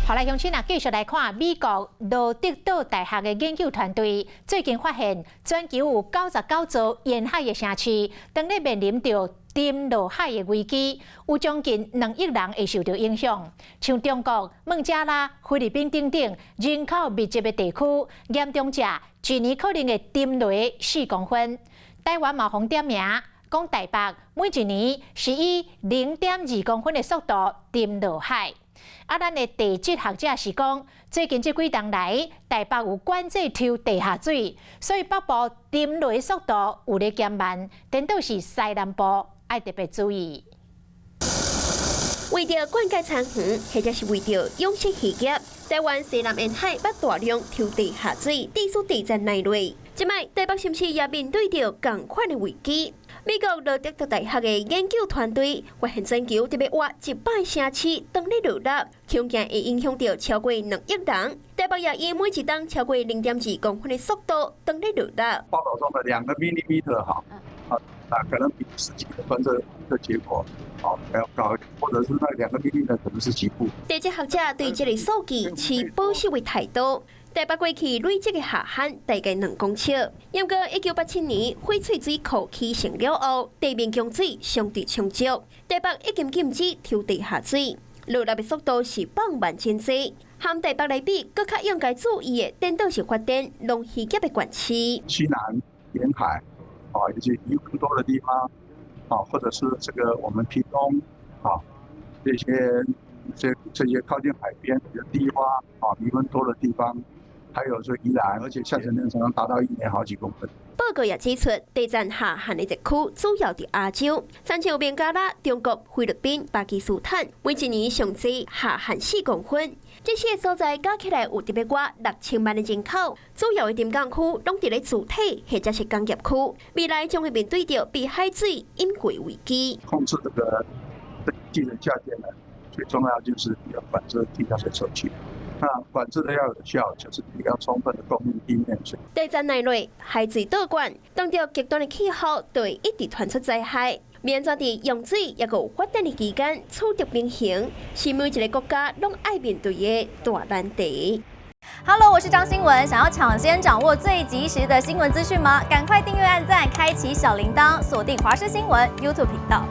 好來，鄉親啊，繼續來看美國羅德島大學的研究團隊最近發現，全球有99座沿海的城市，當咧面臨著沉落海的危機，有將近2億人會受著影響。像中國、孟加拉、菲律賓等等人口密集的地區，嚴重者一年可能會沉落4公分。台灣嘛予點名，講台北每一年是以0.2公分的速度沉落海。啊，咱的地質學者是講，最近這幾冬來，台北有管制抽地下水，所以北部沉落的速度有咧減慢，顛倒是西南部愛特別注意。為著灌溉田園，或者是為著養殖漁業，台灣西南沿海捌大量抽地下水，致使地層內落。這擺台北是毋是也面對著仝款的危機？美國羅德島大學的研究團隊發現，全球特別倚100城市當咧落落，恐驚會影響著超過2億人。台北也以每一冬超過0.2公分的速度當咧落落。報道中的2個 millimeter 哈，啊，可能比實際的觀測的結果好還要高，或者是那2個 millimeter 可能是幾步。地質學者對這個數據持保守的態度。台北過去累積的下旱大概2公尺，不過1987年翡翠水庫起成了後，地面供水相對充足。台北已經禁止抽地下水，落落的速度是放慢真濟。和台北來比，閣較應該注意的，顛倒是發展農漁業的縣市。西南沿海啊，以及魚更多的地方啊，或者是這個我們屏東啊，這些靠近海邊的低窪啊，魚塭多的地方。還有說宜蘭，而且下沉量常常達到一年好幾公分。報告也指出，地層下陷的地區主要佇亞洲，親像孟加拉、中國、菲律賓、巴基斯坦，每一年上濟下陷4公分。這些所在加起來有特別倚6000萬的人口，主要的沉降區攏佇咧住宅或者是工業區，未來將會面對著被海水淹過危機。控制這個地層下陷呢，最重要就是要管制地下水抽取。那管制的要有效，就是你要充分的供應地面水。地層內落海水倒灌，當著極端的氣候，就會一直傳出災害。免怎佇用水抑閣有發展的期間取得平衡，是每一个國家攏愛面對的大難題。 Hello，我是張新聞，想要搶先掌握最及時的新聞資訊嗎？趕快訂閱、按讚、開啟小鈴鐺，鎖定華視新聞 YouTube 頻道。